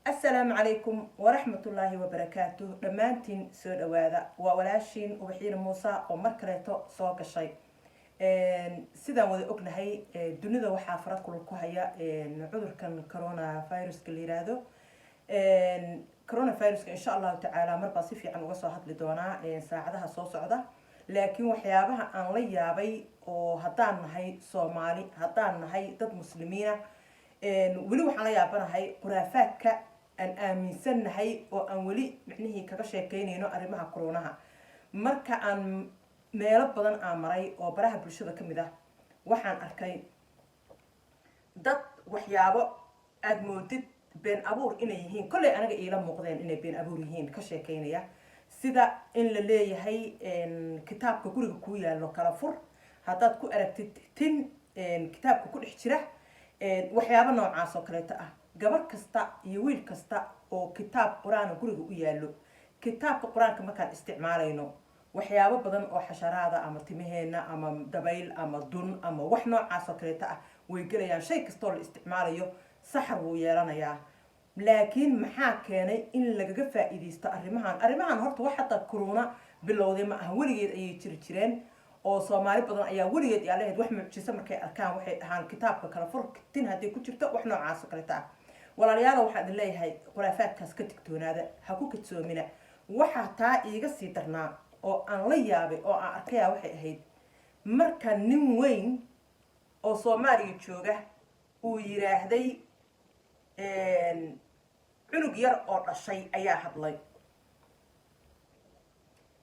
Asalaamu calaykum waraxmatullaahi wabarakaatuh. Dhammaantiin soo dhawaada. Waa walaashiin Ubaxiina Muuse oo mar kaleeto soo gashay. Sidaan wada ognahay, dunida waxaa fara kulul ku haya cudurkan coronaviruska la yiraahdo. Coronaviruska, insha Allahu tacaala, marbaa si fiican uga soo hadli doonaa saacadaha soo socda. Laakiin waxyaabaha aan la yaabay oo haddaan nahay Soomaali, haddaan nahay dad Muslimiina, weli waxaan la yaabanahay khuraafaadka aan aaminsannahay oo aan weli micnihii kaga sheekeynayno arrimaha coronaha. Marka aan meelo badan aan maray oo baraha bulshada ka mid ah, waxaan arkay dad waxyaabo aada moodid been abuur inay yihiin, kollay anaga iila muuqdeen inay been abuur yihiin, ka sheekeynaya, sida in la leeyahay kitaabka guriga kuu yaallo kala fur, haddaad ku aragtid tin kitaabka ku dhex jira, waxyaabo noocaas oo kaleeto ah. Gabar kasta iyo wiil kasta oo kitaab Qur-aana guriga u yaallo, kitaabka Qur-aanka markaan isticmaalayno, waxyaabo badan oo xasharaada ama timaheena ama dabayl ama dun ama wax noocaas oo kaleeto ah way gelayaan. Shay kastoo la isticmaalayo saxar wuu yeelanayaa. Laakiin maxaa keenay in lagaga faa-iideysto arrimahan? Arrimahan horta wax hadda corona bilowday ma aha, weligeed ayay jiri jireen oo Soomaali badan ayaa weligeed yaa lahayd wax mucjiso markay arkaan waxay dhahaan kitaabka kala fur, tin hadday ku jirto, wax noocaas oo kaleeta ah. Walaalayaala, waxaan idin leeyahay khuraafaadkaas ka digtoonaada, ha ku kadsoomina. Waxaa taa iiga sii darnaa oo aan la yaabay oo aan arkayaa waxay ahayd marka nin weyn oo Soomaaliya jooga uu yiraahday cunug yar oo dhashay ayaa hadlay.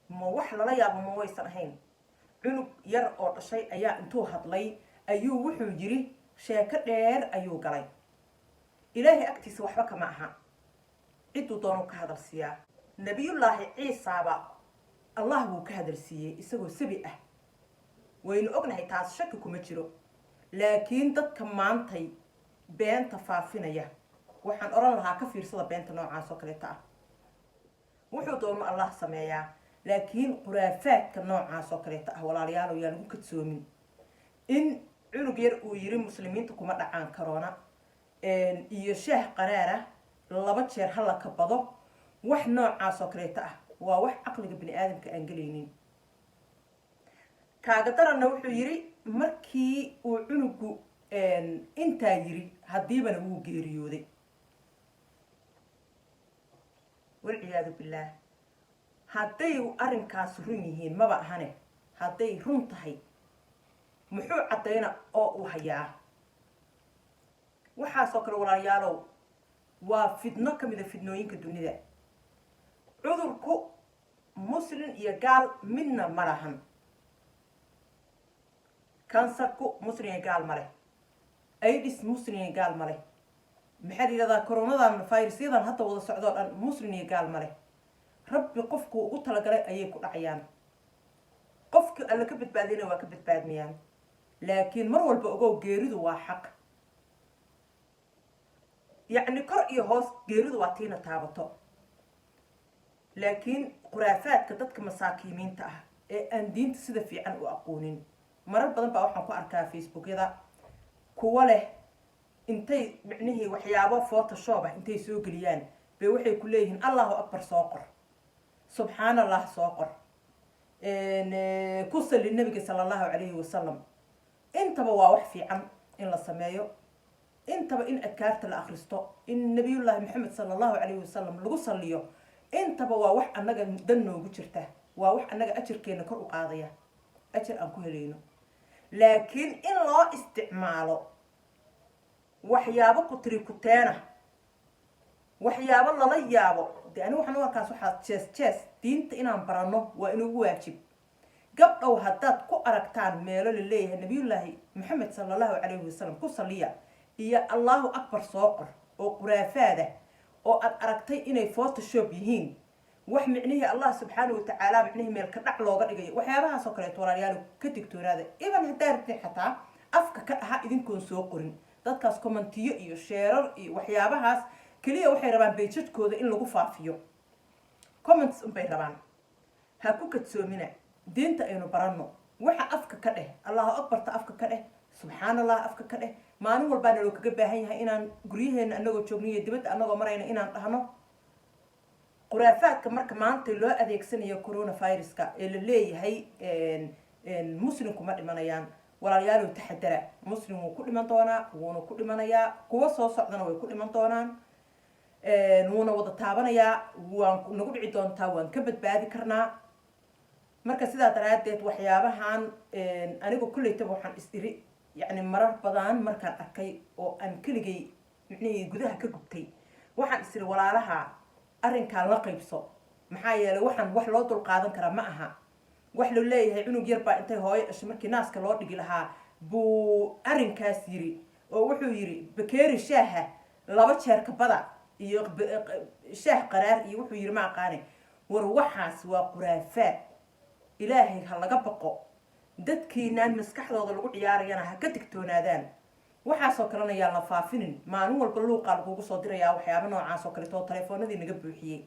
Ma wax lala yaabo ma waysan ahayn? Cunug yar oo dhashay ayaa intuu hadlay ayuu wuxuu yiri, sheeko dheer ayuu galay. Ilaahay agtiisa waxba kama aha, cidduu doonuu ka hadal siiyaa. Nabiyullaahi Ciisaaba Allah wuu ka hadal siiyey isagoo sabi ah, waynu ognahay, taas shaki kuma jiro. Laakiin dadka maantay beenta faafinaya waxaan odhan lahaa ka fiirsada beenta noocaas oo kaleeta ah. Wuxuu doono Allah sameeyaa, laakiin khuraafaadka noocaas oo kaleeta ah, walaalayaalow, yaa lagu kadsoomin. In cunug yar uu yiri Muslimiinta kuma dhacaan corona iyo shaah qaraara laba jeer hala ka bado, wax noocaas oo kaleeta ah waa wax caqliga bini aadamka aan gelaynin. Kaaga daranna wuxuu yiri markii uu cunugu intaa yiri haddiibana wuu geeriyooday, walciyaadu billaah. Hadday arrinkaas run yihiin, maba ahane, hadday run tahay, muxuu caddayna oo uu hayaa? Waxaasoo kale, walaalayaalow, waa fidno ka mida fidnooyinka dunida. Cudurku Muslim iyo gaal midna ma lahan. Kansarku Muslim iyo gaal ma leh. AIDS Muslim iyo gaal ma leh. Maxaa la yidhahdaa, coronadan, fayrasyadan hadda wada socdoo dhan Muslim iyo gaal ma leh. Rabbi qofkuu ugu talagalay ayay ku dhacayaan, qofkii Alle ka badbaadiyana waa ka badbaadmayaan. Laakiin mar walba ogow, geeridu waa xaq, yacni kor iyo hoos geeridu waa tiina taabato. Laakiin khuraafaadka dadka masaakiimiinta ah ee aan diinta sida fiican u aqoonin, marar badan baa waxaan ku arkaa Facebookyada kuwa leh intay micnihii waxyaabo Photoshop ah intay soo geliyaan bay waxay ku leeyihiin "Allahu akbar soo qor, subxaan Allah soo qor, ku salli Nabiga sala Allahu calayhi wasalam." Intaba waa wax fiican in la sameeyo, intaba in adkaarta la akhristo, in Nabiyullaahi Maxamed sala Allahu calayhi wasalam lagu salliyo, intaba waa wax annaga dan noogu jirta, waa wax annaga ajarkeena kor u qaadaya, ajar aan ku helayno. Laakiin in loo isticmaalo waxyaabo kutiri kuteena, waxyaabo lala yaabo, de anigu waxaan u arkaas waxaa jees jees. Diinta inaan baranno waa inugu waajib. Gabdhow, haddaad ku aragtaan meelo la leeyahay Nabiyullaahi Maxamed sala Allahu calayhi wasalam ku saliya iyo "Allahu akbar soo qor" oo khuraafaada oo aad aragtay inay Photoshop yihiin, wax micnihii Allah subxaana watacaala micnihii meel ka dhac looga dhigayo, waxyaabahaas oo kaleeto, walaalayaal, ka digtoonaada. Even haddaa rabtay xataa afka ka dhaha idinkoon soo qorin. Dadkaas commentiyo iyo sharear iyo waxyaabahaas keliya waxay rabaan, page-kooda in lagu faafiyo, comments unbay rabaan. Ha ku kadsoomina. Diinta aynu baranno. Waxa afka ka dheh, "Allahu akbarta" afka ka dheh, "Subxaan Allah" afka ka dheh. Maalin walbaa naloo kaga baahan yahay inaan guryaheena anagoo joogno iyo dibadda anagoo marayna inaan dhahno khuraafaadka. Marka maanta loo adeegsanayo coronaviruska ee la leeyahay Muslimku ma dhimanayaan, walaalayaalow, taxadara. Muslim wuu ku dhiman doonaa, wuuna ku dhimanayaa, kuwa soo socdana way ku dhiman doonaan, wuuna wada taabanayaa, waan nagu dhici doontaa, waan ka badbaadi karnaa. Marka sidaa daraaddeed waxyaabahan anigu kulleytaba waxaan is iri, yacni marar badan markaan arkay oo aan keligay micnihii gudaha ka gubtay, waxaan is iri, walaalaha arrinkaan la qaybso. Maxaa yeelay, waxaan wax loo dulqaadan karaa ma aha. Wax loo leeyahay cunug yar baa intay hooyo dhashay markii naaska loo dhigi lahaa buu arrinkaas yiri, oo wuxuu yiri bakeeri shaaha laba jeer kabada iyo shaah qaraar iyo wuxuu yiri ma aqaane. War waxaas waa khuraafaad. Ilaahay ha laga baqo. Dadkiinaan maskaxdooda lagu ciyaarayana ha ka digtoonaadaan. Waxaasoo kalena yaan la faafinin. Maalin walba luuqaa lagugu soo dirayaa waxyaaba noocaas oo kaleeto oo telefoonadii naga buuxiyey.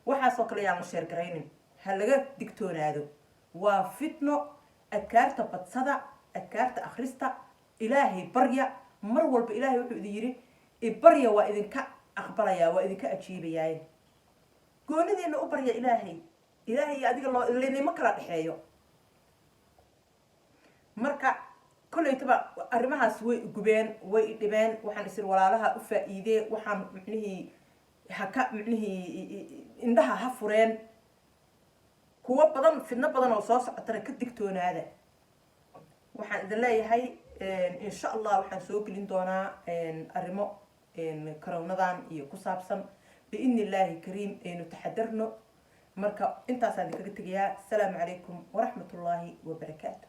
Waxaasoo kale yaan la share garaynin, ha laga digtoonaado, waa fitno. Adkaarta badsada, adkaarta akhrista, Ilaahay barya mar walba. Ilaahay wuxuu idin yidhi, "Ibarya, waa idinka aqbalayaa, waa idinka ajiibayaaye." Goonidiina u barya Ilaahay. Ilaahay iyo adiga loo lidima kala dhexeeyo. Marka kollaytaba arrimahaas way gubeen, way idhibeen. Waxaan isir walaalaha u faa-iidee, waxaan micnihii haka micnihii indhaha ha fureen kuwo badan, fidno badan oo soo socotana ka digtoonaada. Waxaan idin leeyahay, insha Allah waxaan soo gelin doonaa arrimo coroonadan iyo ku saabsan, biidni Illaahi kariim. Aynu taxadarno. Marka intaasaan idinkaga tegayaa. Asalaamu calaykum waraxmat ullaahi wabarakaatu.